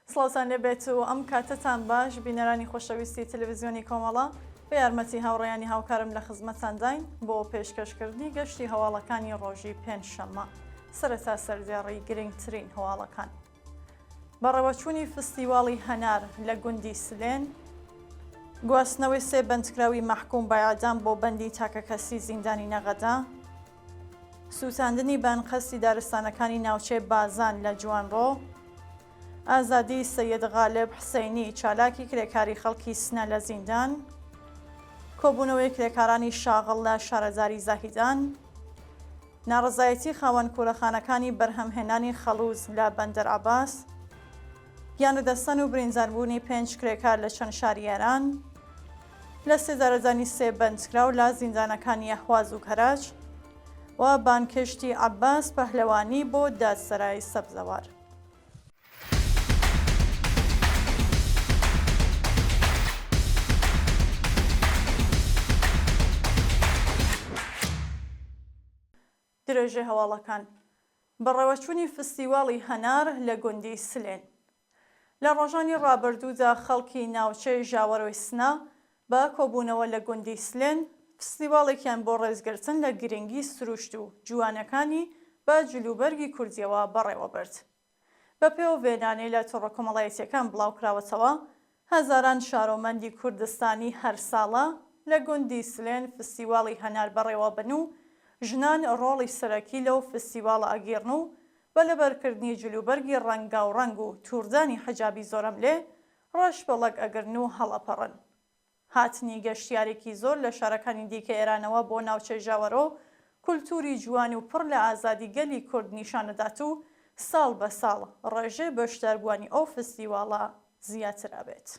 سڵاوتان لێبێت و ئەم کاتەتان باش بینەرانی خۆشەویستی تەلەڤزیۆنی کۆمەڵە بە یارمەتی هاوڕێیانی هاوکارم لە خزمەتانداین بۆ پێشکەشکردنی گەشتی هەواڵەکانی ڕۆژی پێنجشەممە سەرەتا سەردێڕی گرنگترین هەواڵەکان. بەڕێوەچوونی فستیواڵی هەنار لە گوندی سلێن، گواستنەوەی سێ بەندکراوی مەحکووم بە ئێعدام بۆ بەندی تاکەکەسی زیندانی نەغەدە، سووتاندنی بە ئەنقەستی دارستانەکانی ناوچەی بازان لە جوانڕۆ، ئازادیی سەید غالب حسەینی چالاکی کرێکاری خەڵکی سنە لە زیندان، کۆبوونەوەی کرێکارانی شاغڵ لە شارەداری زاهیدان. ناڕەزایەتی خاوەن کورەخانەکانی بەرهەمهێنانی خەڵووز لە بەندەر عەباس، گیانلەدەستدان و برینداربوونی پێنج کرێکار لە چەند شاری ئێران، لەسێدارەدانی سێ بەندکراو لە زیندانەکانی ئەهواز و کەرەج و بانگهێشتی عەباس پەهلەوانی بۆ دادسەرای سەبزەوار. درێژەی هەواڵەکان. بەڕێوەچوونی فستیواڵی هەنار لە گوندی سلێن. لە ڕۆژانی ڕابردوودا خەڵکی ناوچەی ژاوەرۆی سنە بە کۆبوونەوە لە گوندی سلێن فستیواڵێکیان بۆ ڕێزگرتن لە گرنگی سروشت و جوانەکانی بە جلوبەرگی کوردییەوە بەڕێوەبرد. بەپێ ئەو وێنانەی لە تۆڕە کۆمەڵایەتییەکان بڵاوکراوەتەوە، هەزاران شارۆمەندی کوردستانی هەر ساڵە لە گوندی سلێن فستیواڵی هەنار بەڕێوەبن و ژنان ڕۆڵی سەرەکی لەو فستیواڵە ئەگێڕن و بە لەبەرکردنی جلوبەرگی ڕەنگاوڕەنگ و تووڕدانی حجابی زۆرەملێ ڕەشبەڵەک ئەگرن و هەڵئەپەڕن. هاتنی گەشتیارێکی زۆر لە شارەکانی دیکە ئێرانەوە بۆ ناوچەی ژاوەرۆ، کولتووری جوان و پڕ لە ئازادی گەلی کورد نیشان ئەدات و ساڵ بە ساڵ ڕێژەی بەشداربووانی ئەو فستیواڵە زیاتر ئەبێت.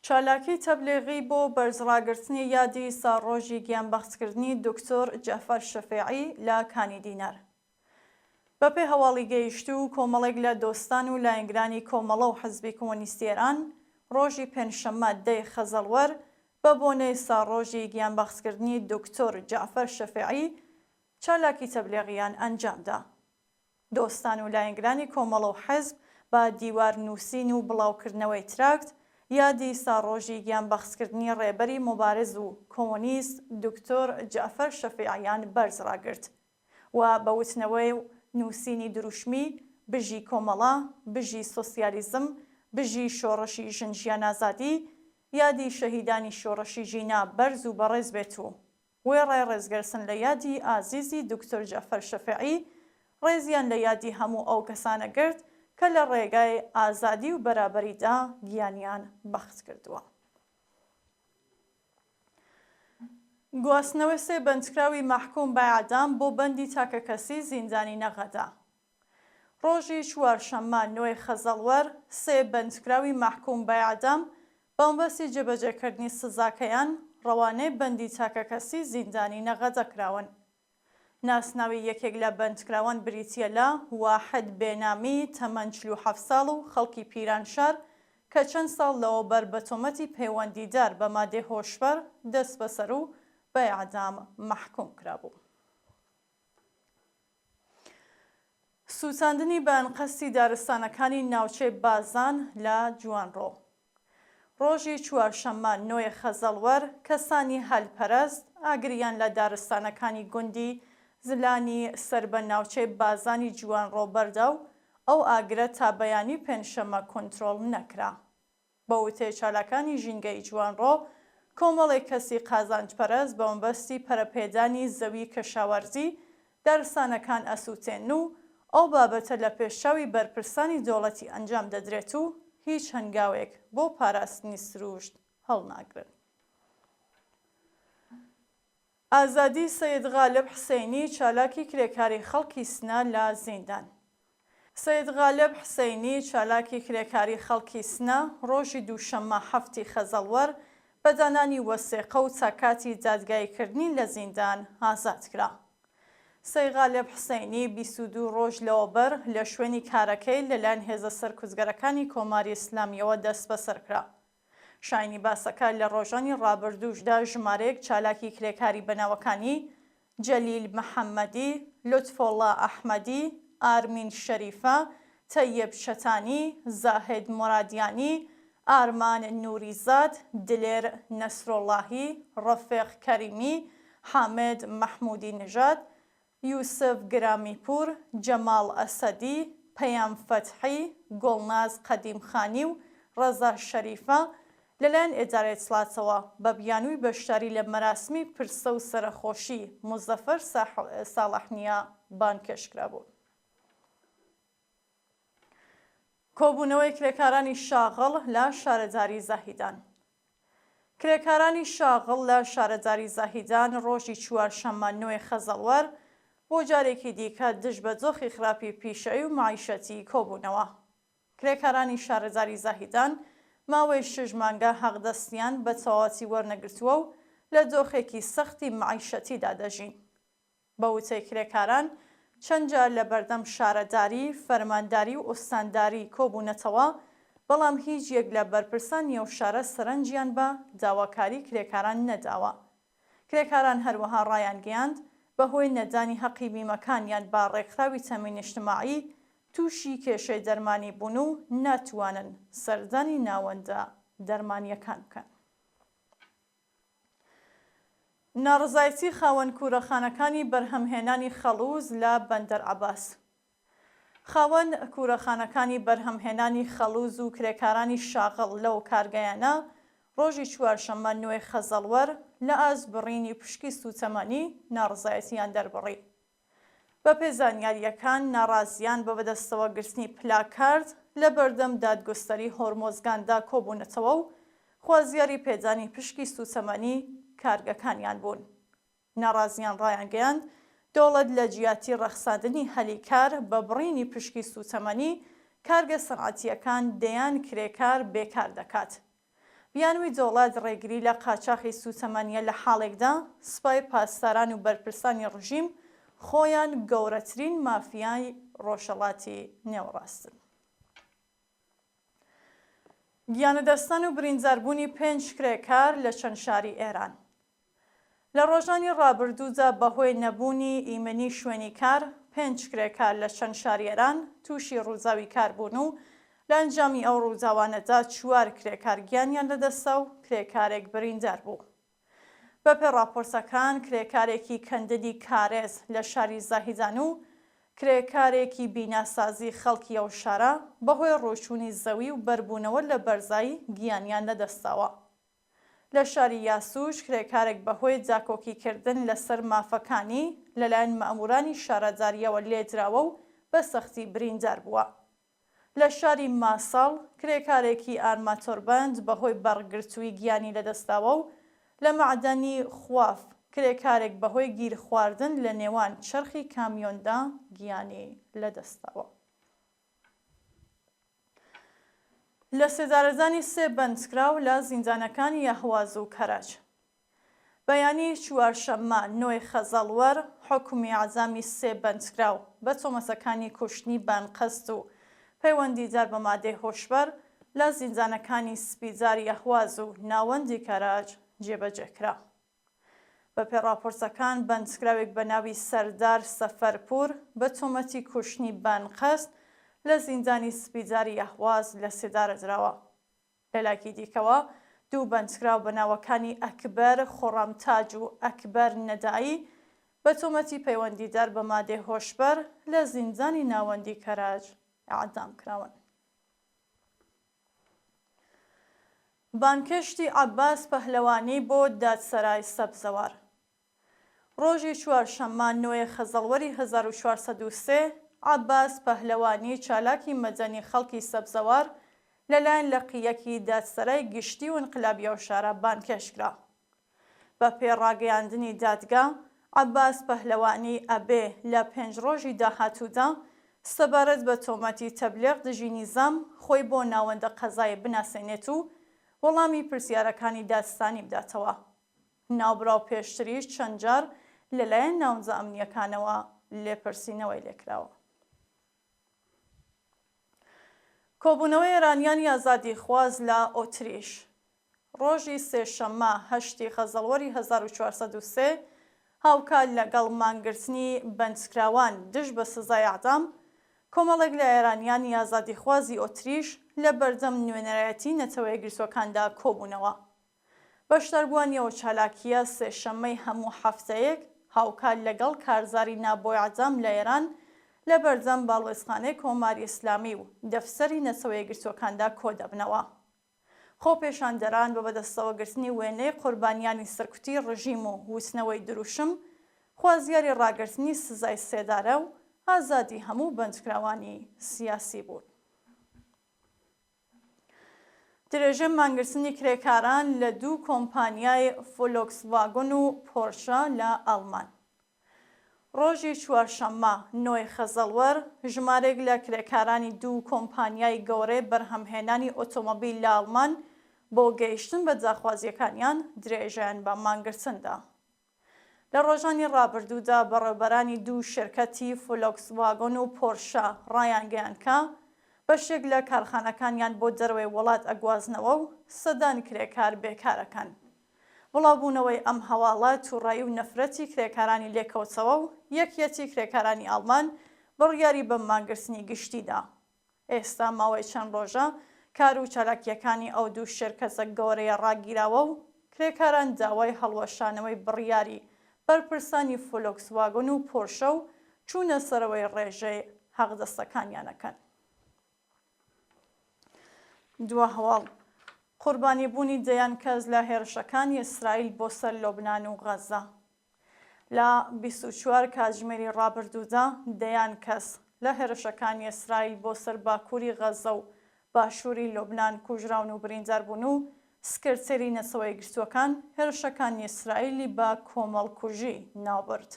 چالاکی تەبلیغی بۆ بەرزڕاگرتنی یادی ساڵڕۆژی گیانبەختکردنی دوکتۆر جەعفەر شەفیعی لە کانی دینار. بەپێی هەواڵی گەیشتوو، کۆمەڵێک لە دۆستان و لایەنگرانی کۆمەڵە و حزبی کۆمۆنیستی ئێران، ڕۆژی پێنجشەممە دە ی خەزەڵوەر بە بۆنەی ساڵڕۆژی گیانبەختکردنی دوکتۆر جەعفەر شەفیعی چالاکی تەبلیغییان ئەنجام دا. دۆستان و لایەنگرانی کۆمەڵە و حزب بە دیوار نووسین و بڵاوکردنەوەی تراکت، یادی ساڵڕۆژی گیانبەختکردنی ڕێبەری موبارز و کۆمۆنیست دوکتۆر جەعفەر شەفیعیان بەرز ڕاگرت. و بە وتنەوەی و نووسینی دروشمی، بژی کۆمەڵە، بژی سۆسیالیزم، بژی شۆڕشی ژن ژیان ئازادی، یادی شەهیدانی شۆڕشی ژینا بەرز و بەڕێز بێت و وێڕای ڕێزگرتن لە یادی ئازیزی دوکتور جەعفەر شەفیعی، ڕێزیان لە یادی هەموو ئەو کەسانە گرت کە لە ڕێگای ئازادی و بەرابەریدا گیانیان بەخت کردووە. گواستنەوەی سێ بەندکراوی مەحکوم بە ئێعدام بۆ بەندی تاکەکەسی زیندانی نەغەدە. ڕۆژی چوارشەممە نۆی خەزەڵوەر، سێ بەندکراوی مەحکوم بە ئێعدام بە مەبەستی جێبەجێکردنی سزاکەیان ڕەوانەی بەندی تاکەکەسی زیندانی نەغەدە کراون. ناسناوی یەکێک لە بەندکراوان بریتییە لە، واحد بێنامی، تەمەن 47 ساڵ و خەڵکی پیرانشار، کە چەند ساڵ لەوەوبەر بە تۆمەتی پەیوەندیدار بە مادەی هۆشبەر دەستبەسەر و بە ئێعدام مەحکووم کرابوو. سووتاندنی بە ئەنقەستی دارستانەکانی ناوچەی بازان لە جوانڕۆ. ڕۆژی چوارشەممە نۆی خەزەڵوەر، کەسانی هەلپەرست ئاگریان لە دارستانەکانی گوندی زلانی سەر بە ناوچەی بازانی جوانڕۆ بەردا و ئەو ئاگرە تا بەیانی پێنجشەممە کونترۆڵ نەکرا. بە وتەی چالاکانی ژینگەی جوانڕۆ، کۆمەڵێک کەسی قازانجپەرست بە مەبەستی پەرەپێدانی زەوی کەشاوەرزی، دارستانەکان ئەسووتێنن و ئەو بابەتە لە پێشچاوی بەرپرسانی دۆڵەتی ئەنجام دەدرێت و هیچ هەنگاوێک بۆ پاراستنی سرووشت هەڵناگرن. ئازادی سەید غالب حسەینی چالاکی کرێکاری خەڵکی سنە لە زیندان. سەید غالب حسەینی چالاکی کرێکاری خەڵکی سنە ڕۆژی دووشەممە حەفتی خەزەڵوەر بە دانانی وەسێقە و تا کاتی دادگاییکردنی لە زیندان ئازاد کرا. سەی غالب حسەینی 22 ڕۆژ لەوەبەر لە شوێنی کارەکەی لەلایەن هێزە سەرکوتگەرەکانی کۆماری ئیسلامییەوە دەستبەسەر کرا. شایانی باسەکە لە ڕۆژانی ڕابردووشدا ژمارەیەک چالاکی کرێکاری بە ناوەکانی، جەلیل محەممەدی، لوتفۆڵا ئەحمەدی، ئارمین شەریفە، تەیب چەتانی، زاهد مۆرادیانی، ئارمان نوریزاد، دلێر نەسرۆڵاهی، ڕەفێق کەریمی، حامد مەحمودی نژاد، یوسف گرامیپوور، جەماڵ ئەسەدی، پەیام فەتحی، گوڵناز قەدیمخانی و ڕەزا شەریفە، لەلایەن ئێدارەی ئیتڵاعاتەوە بە بیانووی بەشداری لە مەراسمی پرسە و سەرەخۆشی موزەفەر ساڵحنیا بانگهێشت کرابوون. کۆبوونەوەی کرێکارانی شاغڵ لە شارەداری زاهیدان. کرێکارانی شاغڵ لە شارەداری زاهیدان ڕۆژی چوارشەممە نۆی خەزەڵوەر بۆ جارێکی دیکە دژ بە دۆخی خراپی پیشەیی و مەعیشەتی کۆبوونەوە. کرێکارانی شارەداری زاهیدان ماوەی شش مانگە حەقدەستیان بە تەواوەتی وەرنەگرتووە و لە دۆخێکی سەختی مەعیشەتیدا دەژین. بە وتەی کرێکاران، چەند جار لە بەردەم شارەداری، فەرمانداری و ئوستانداری کۆبوونەتەوە، بەڵام هیچ یەک لە بەرپرسانی ئەو شارە سەرنجیان بە داواکاری کرێکاران نەداوە. کرێکاران هەروەها ڕایانگەیاند، بەهۆی نەدانی هەقی بیمەکانیان بە ڕێکخراوی تەمین ئیجتماعی، تووشی کێشەی دەرمانی بوون و ناتوانن سەردانی ناوەندە دەرمانییەکان بکەن. ناڕەزایەتی خاوەن کوورەخانەکانی بەرهەمهێنانی خەڵووز لە بەندەر عەباس. خاوەن کوورەخانەکانی بەرهەمهێنانی خەڵووز و کرێکارانی شاغڵ لەو کارگەیانە ڕۆژی چوارشەممە نۆی خەزەڵوەر لە ئاست بڕینی پشکی سووتەمەنی ناڕەزایەتییان دەربڕی. بەپێی زانیارییەکان، ناڕازییان بە بەدەستەوەگرتنی پلاکارد لە بەردەم دادگوستەری هۆرمۆزگاندا کۆبوونەتەوە و خوازیاری پێدانی پشکی سووتەمەنی کارگەکانیان بوون. ناڕازییان ڕایانگەیاند، دەوڵەت لە جیاتی ڕەخساندنی هەلی کار بە بڕینی پشکی سووتەمەنی، کارگە سەنعەتییەکان دەیان کرێکار بێکار دەکات. بیانووی دەوڵەت ڕێگری لە قاچاخی سووتەمەنییە لە حاڵێکدا سپای پاسداران و بەرپرسانی ڕژیم خۆیان گەورەترین مافیای ڕۆژهەڵاتی نێوەڕاستن. گیانلەدەستدان و برینداربوونی پێنج کرێکار لە چەند شاری ئێران. لە ڕۆژانی ڕابردوودا بەهۆی نەبوونی ئیمنی شوێنی کار، پێنج کرێکار لە چەند شاری ئێران تووشی ڕووداوی کار بوون و لە ئەنجامی ئەو ڕووداوانەدا چوار کرێکار گیانیان لەدەستدا و کرێکارێک بریندار بوو. بەپێ ڕاپۆرتەکان کرێکارێکی کەندنی کارێز لە شاری زاهیدان و کرێکارێکی بیناسازی خەڵکی ئەو شارە بەهۆی ڕۆچوونی زەوی و بەربوونەوە لە بەرزایی گیانیان لەدەستداوە. لە شاری یاسوج کرێکارێک بەهۆی داکۆکیکردن لەسەر مافەکانی لەلایەن مەئمورانی شارەدارییەوە لێدراوە و بە سەختی بریندار بووە. لە شاری ماساڵ کرێکارێکی ئارماتۆربەند بەهۆی بەڕگرتووی گیانی لەدەستداوە و لە مەعدەنی خواف کرێکارێک بەهۆی گیرخواردن لە نێوان چەرخی کامیۆندا گیانی لەدەستداوە. لەسێدارەدانی سێ بەندکراو لە زیندانەکانی ئەهواز و کەرەج. بەیانی چوارشەممە نۆی خەزەڵوەر حوکمی ئیعدامی سێ بەندکراو بە تۆمەتەکانی کوشتنی بەئەنقەست و پەیوەندیدار بە مادەی هۆشبەر لە زیندانەکانی سپیداری ئەهواز و ناوەندی کەرەج جێبەجێ کرا. بەپێی ڕاپۆرتەکان، بەندکراوێک بە ناوی سەردار سەفەرپوور بە تۆمەتی کوشتنی بەئەنقەست لە زیندانی سپیداری ئەهواز لەسێدارە دراوە. لەلایەکی دیکەوە، دوو بەندکراو بە ناوەکانی ئەکبەر خوڕەمتاج و ئەکبەر نەدایی بە تۆمەتی پەیوەندیدار بە مادەی هۆشبەر لە زیندانی ناوەندی کەرەج ئێعدام کراون. بانگهێشتی عەباس پەهلەوانی بۆ دادسەرای سەبزەوار. ڕۆژی چوارشەممە نۆ ی خەزەڵوەری 1403، عەباس پەهلەوانی چالاکی مەدەنی خەڵکی سەبزەوار لەلایەن لقی یەکی دادسەرای گشتی و ئینقلابی ئەو شارە بانگهێشت کرا. بە پێی ڕاگەیاندنی دادگا، عەباس پەهلەوانی ئەبێ لە پێنج ڕۆژی داهاتوودا سەبارەت بە تۆمەتی تەبلیغ دژی نیزام خۆی بۆ ناوەندە قەزایی بناسێنێت و وەڵامی پرسیارەکانی دادستانی بداتەوە. ناوبراو پێشتریش چەند جار لەلایەن ناوندە ئەمنییەکانەوە لێپرسینەوەی لێکراوە. کۆبوونەوەی ئێرانیانی ئازادیخواز لە ئۆتریش. ڕۆژی سێشەممە هەشتی خەزەڵوەری 1403 هاوکات لەگەڵ مانگرتنی بەندکراوان دژ بە سزای ئەعدام، کۆمەڵێک لە ئێرانیانی ئازادیخوازی ئۆتریش لە بەردەم نوێنەرایەتی نەتەوەیەکگرتووەکاندا کۆبوونەوە. بەشداربووانی ئەو چالاکییە سێشەممەی هەموو هەفتەیەک هاوکات لەگەڵ کارزاری نا بۆ ئێعدام لە ئێران لە بەردەم باڵوێزخانەی کۆماری ئیسلامی و دەفتەری نەتەوەیەکگرتووەکاندا کۆدەبنەوە. خۆپێشاندەران بە بەدەستەوەگرتنی وێنەی قوربانیانی سەرکوتی ڕژیم و وتنەوەی دروشم، خوازیاری ڕاگرتنی سزای سێدارە و ئازادی هەموو بەندکراوانی سیاسی بوون. درێژەی مانگرتنی کرێکاران لە دوو کۆمپانیای فۆلۆکسڤاگۆن و پۆرشە لە ئەڵمان. ڕۆژی چوارشەممە نۆی خەزەڵوەر، ژمارەیەک لە کرێکارانی دوو کۆمپانیای گەورەی بەرهەمهێنانی ئۆتۆمۆبیل لە ئەڵمان بۆ گەیشتن بە داخوازییەکانیان درێژەیان بە مانگرتن دا. لە ڕۆژانی ڕابردوودا بەڕێوبەرانی دوو شرکەتی فۆلۆکسواگۆن و پۆرشە ڕایانگەیاند کە بەشێک لە کارخانەکانیان بۆ دەرەوەی وڵات ئەگوازنەوە و سەدان کرێکار بێکارەکەن. بڵاوبوونەوەی ئەم هەواڵە توڕەیی و نەفرەتی کرێکارانی لێکەوتەوە و یەکیەتی کرێکارانی ئاڵمان بڕیاری بە مانگرتنی گشتی دا. ئێستا ماوەی چەند ڕۆژە کار و چالاکییەکانی ئەو دوو شێرکەتە گەورەیە ڕاگیراوە و کرێکاران داوای هەڵوەشانەوەی بڕیاری بەرپرسانی فۆلۆکسواگۆن و پۆرشە و چوونە سەرەوەی ڕێژەی حەقدەستەکانیان ئەکەن. دوا هەواڵ، قوربانیبوونی دەیان کەس لە هێرشەکانی ئیسرائیل بۆ سەر لوبنان و غەززە. لە 24 کاتژمێری ڕابردوودا دەیان کەس لە هێرشەکانی ئیسرائیل بۆ سەر باکووری غەززە و باشووری لوبنان کوژراون و بریندار بوون و سکرتێری نەتەوەیەکگرتووەکان هێرشەکانی ئیسرائیلی بە کۆمەڵکوژی ناوبرد.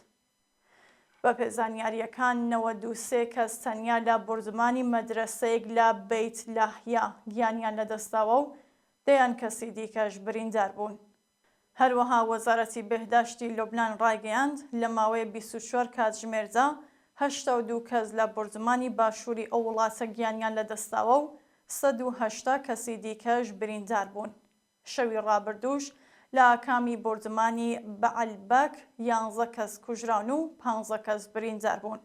بەپێ زانیارییەکان 93 کەس تەنیا لە بوردمانی مەدرەسەیەک لە بەیت لاهیا گیانیان لەدەستداوە و دەیان کەسی دیکەش بریندار بوون. هەروەها وەزارەتی بێهداشتی لوبنان ڕایگەیاند، لە ماوەی 24 کاتژمێردا 82 کەس لە بوردمانی باشووری ئەو وڵاتە گیانیان لەدەستداوە و 180 کەسی دیکەش بریندار بوون. شەوی ڕابردووش لە ئاکامی بۆردومانی بەعلبەک یانزە کەس کوژراون و پانزە کەس بریندار بوون.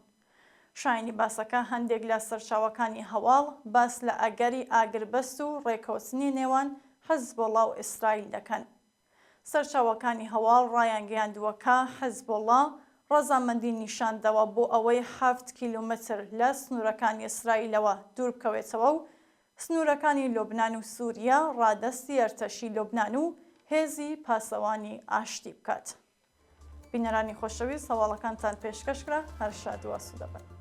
شایەنی باسەکە هەندێک لە سەرچاوەکانی هەواڵ باس لە ئەگەری ئاگربەست و ڕێکەوتنی نێوان حزبوڵا و ئیسرائیل دەکەن. سەرچاوەکانی هەواڵ ڕایانگەیاندووە کە حزبوڵا ڕەزامەندی نیشانداوە بۆ ئەوەی حەفت کیلۆمەتر لە سنوورەکانی ئیسرائیلەوە دووربکەوێتەوە و سنوورەکانی لوبنان و سووریا ڕادەستی ئەرتەشی لوبنان و هێزی پاسەوانی ئاشتی بکات. بینەرانی خۆشەویست هەواڵەکانتان پێشکەش کرا، هەر شاد و ئاسوودە بن.